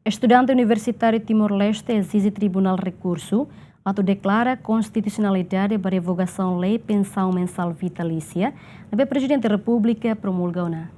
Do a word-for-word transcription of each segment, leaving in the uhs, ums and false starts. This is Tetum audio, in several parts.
Estudante universitáriu Timor-Leste ezije Tribunál Rekursu atu deklara konstitusionalidade ba revogasaun lei pensaun mensál vitalísia, ne'ebé Prezidente Repúblika promulga ona.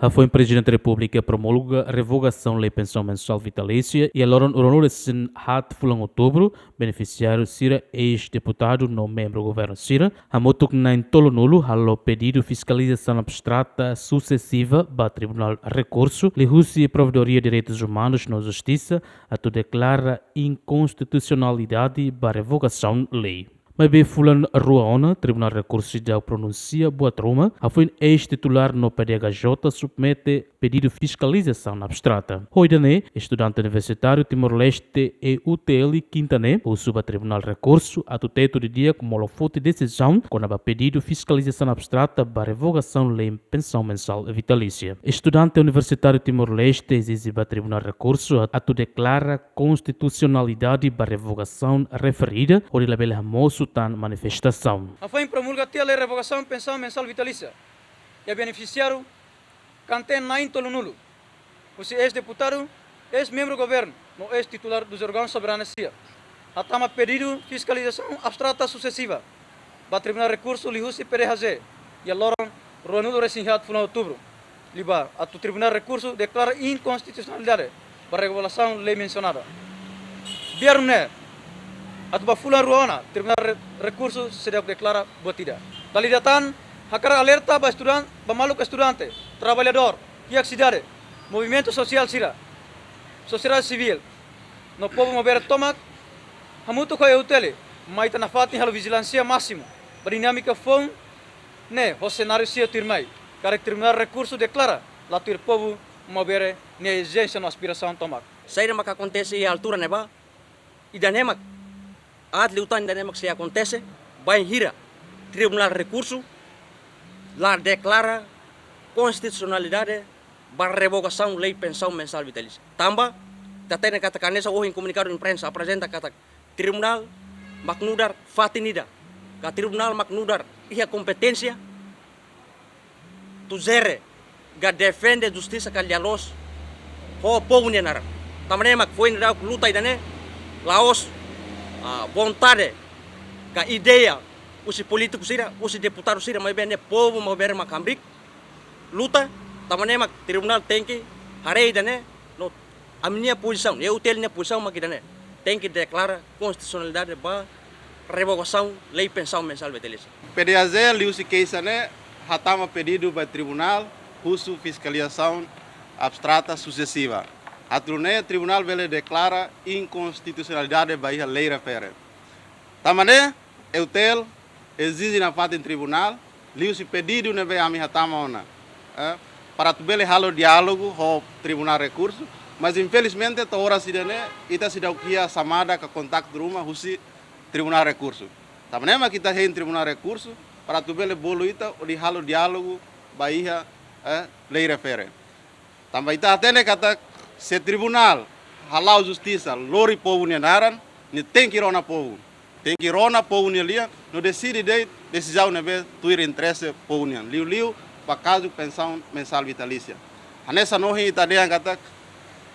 Hafoin Prezidente Repúblika promulga revogasaun lei pensaun mensál vitalísia iha loron ruanulu-resin-haat fulan Outubru, benefisiáriu sira, eis-deputadu no membru governu sira, hamutuk na'in-tolunulu, halo pedidu fiskalizasaun abstrata susesiva ba Tribunál Rekursu liuhusi Provedoria Direitus Umanus no Justisa atu deklara inkonstitusionalidade ba revogasaun lei. Maibé fulan rua ona, Tribunál Rekursu seidauk pronunsia buat ruma, hafoin eis-titulár no P D H J submete pedidu fiskalizasaun abstrata. Ho ida-ne'e, estudante universitáriu Timor-Leste, E U T L, kinta ne'e husu ba Tribunál Rekursu atu tetu didi'ak molok foti desizaun kona-ba pedidu fiskalizasaun abstrata ba revogasaun lei pensaun mensál vitalísia. Estudante universitáriu Timor-Leste ezije ba Tribunál Rekursu atu deklara konstitusionalidade ba revogasaun referida, hodi labele hamosu tan manifestasaun. Hafoin promulga tiha lei revogasaun pensaun mensál vitalísia, iha benefisiáriu kanten na'in-tolunulu, husi eis-deputadu, eis-membru governu no eis-titulár dos órgãos soberanu sira, hatama pedidu fiskalizasaun abstrata susesiva ba Tribunál Rekursu liuhusi P D H J iha loron ruanulu-resin-haat fulan Outubru liubá, atu Tribunál Rekursu deklara inkonstitusionalidade ba revogasaun lei mensionada. Biar nune'e, atu ba fulan rua ona, Tribunál Re-, Rekursu seidauk deklara buat ida. Dala ida tan, hakarak alerta ba estudan-, ba maluk estudante, traballadór, hirak sidade, movimentu sosiál sira, sosiedade sivíl, no povu maubere tomak, hamutuk ho E U T L, mai ita nafatin halo vijilánsia másimu ba dinámika foun ne'e ho senáriu sira tuirmai, karik Tribunál Rekursu deklara la tuir povu maubere nia ezijénsia no aspirasaun tomak. Saida mak akontese iha altura ne'ebá, ida-ne'e mak, aat liután ida-ne'e mak sei akontese, bainhira Tribunál Rekursu la deklara konstitusionalidade ba revogasaun lei pensaun mensál vitalísia. Tanba, ita hatene katak hanesan ohin komunikadu imprensa aprezenta katak tribunál mak nu'udar fatin ida, ka tribunál mak nu'udar iha kompeténsia atu jere ka defende justisa ka lia-loos ho povu nia naran. Tanba ne'e mak foin daudauk luta ida-ne'e la'ós, ah, vontade ka ideia husi polítiku sira, husi deputadu sira, maibé ne'e povu maubere mak hamriik luta, tanba ne'e mak tribunál tenke haree ida-ne'e, no ami-nia pozisaun, E U T L nia pozisaun mak ida-ne'e, tenke deklara konstitusionalidade ba revogasaun lei pensaun mensál vitalísia. P D H J liuhusi keixa ne'e hatama pedidu ba tribunál husu fiskalizasaun abstrata susesiva, atu nune'e tribunál bele deklara inkonstitusionalidade ba iha lei refere. Tanba ne'e, E U T L ezije nafatin tribunál, liuhusi pedidu ne'ebé ami hatama ona, eh, para atu bele halo diálogu ho Tribunál Rekursu, mas infelizmente to'o oras ida-ne'e ita seidauk iha xamada ka kontaktu ruma husi Tribunál Rekursu. Tanba ne'e mak ita hein Tribunál Rekursu para atu bele bolu ita hodi halo diálogu ba iha, eh, lei refere. Tanba ita hatene katak se tribunál hala'o justisa lori povu nia naran, nia tenke rona povu. Tenke rona povu nia lian, no deside de'it desizaun ne'ebé tuir interese povu nian. Liuliu ba kazu pensaun mensál vitalísia. Hanesan ohin ita dehan katak,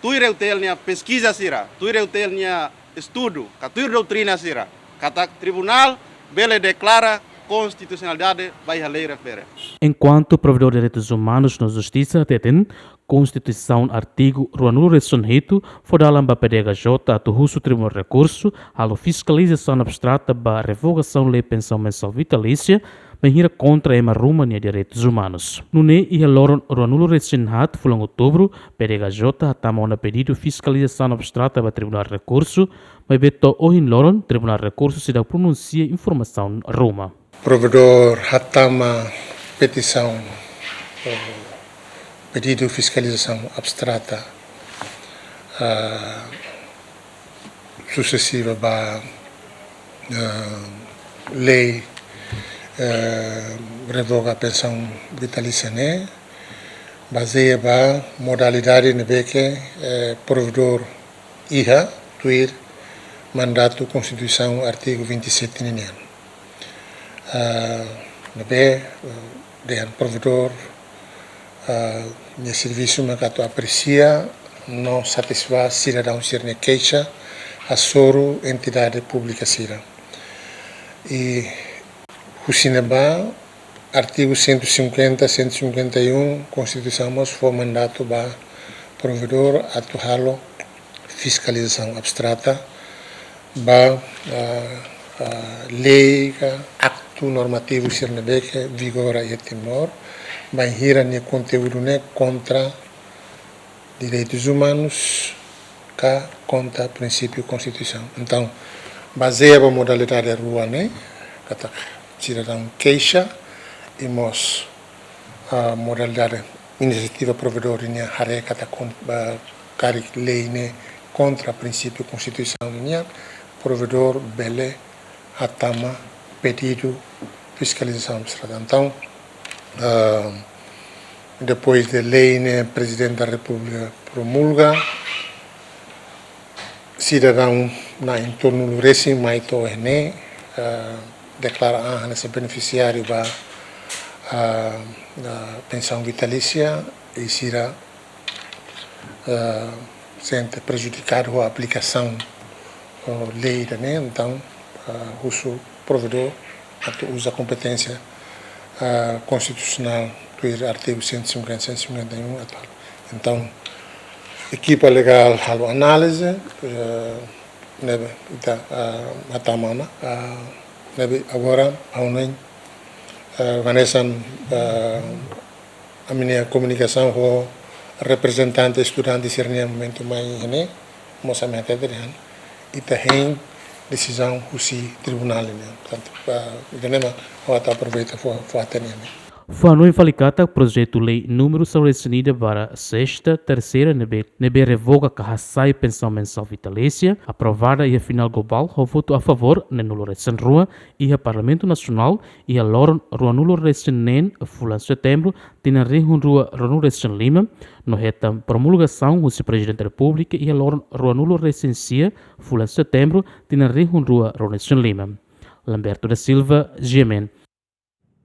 tuir E U T L nia peskiza sira, tuir E U T L nia estudu, ka tuir doutrina sira, katak tribunál bele deklara konstitusionalidade ba iha lei refere. Enkuantu Provedór Direitus Umanus no Justisa hateten, Konstituisaun artigu ruanulu-resin-hitu fó dalan ba P D H J atu husu Tribunál Rekursu halo fiskalizasaun abstrata ba revogasaun lei pensaun mensál vitalísia, bainhira kontra ema ruma nia direitus umanus. Nune'e iha loron ruanulu-resin-haat fulan Outubru, P D H J hatama ona pedidu fiskalizasaun abstrata ba Tribunál Rekursu, maibé to'o ohin loron Tribunál Rekursu seidauk pronunsia informasaun ruma. Provedór hatama petisaun, eh, pedidu fiskalizasaun abstrata, eh, susesiva ba, eh, lei, eh, revoga pensaun vitalísia ne'e, bazeia ba modalidade ne'ebé ke, eh, provedór iha tuir mandatu Konstituisaun artigu vinte e sete ninian. Ah, ne'ebé, eh, dehan provedór, ah, nia servisu mak atu apresia no satisfás sidadaun sira-nia keixa hasoru entidade públika sira. I husi ne'ebá, artigu cento e cinquenta, cento e cinquenta e um Konstituisaun mós fó mandatu ba provedór atu halo fiskalizasaun abstrata ba, ah, ah, lei ka aktu normativu sira ne'ebé ke vigora iha Timor, bainhira nia konteúdu ne'e kontra direitus umanus ka kontra prinsípiu konstituisaun. Entaun, bazeia ba modalidade rua ne'e, katak sidadaun keixa, i mós, ah, modalidade inisiativa provedór nian haree katak kon-, ba, karik lei ne'e kontra prinsípiu konstituisaun nian, provedór bele hatama pedidu fiskalizasaun abstrata. Entaun, ah, depois de lei ne'e Prezidente da Repúblika promulga, sidadaun na'in-tolunulu resin mai to'o iha ne'e, ah, deklara an hanesan benefisiáriu ba, ah, ah, pensaun vitalísia, i sira, ah, sente prejudikadu ho aplikasaun, oh, lei ida-ne'e, entaun, ah, husu provedór atu uza kompeténsia, ah, konstitusionál tuir artigu cento e cinquenta, cento e cinquenta e um atu halo. Entaun, ekipa legál halo análize, eh, ne'ebé ita, ah, hatama ona, ah, ne'ebé agora, ha'u hanoin, ah, hanesan, ah, ami-nia komunikasaun ho reprezentante estudante sira-nia momentu mai iha ne'e, mós ami hatete dehan ita hein desizaun husi tribunál nian. Portantu, ah, ida-ne'e mak ha'u atu aproveita fó, fó hatene ami. Fó hanoin fali katak projetu lei númeru sanulu-resin-ida barra sexta terceira ne'ebé, ne'ebé revoga ka hasai pensaun mensál vitalísia, aprovada iha final globál ho votu a favór neenulu-resin-rua iha Parlamentu Nasionál iha loron ruanulu-resin-neen fulan Setembru tinan rihun rua ruanulu-resin-lima, no hetan promulgasaun husi Prezidente Repúblika iha loron ruanulu-resin-sia fulan Setembru tinan rihun rua ruanulu-resin-lima. Lamberto da Silva, G M N,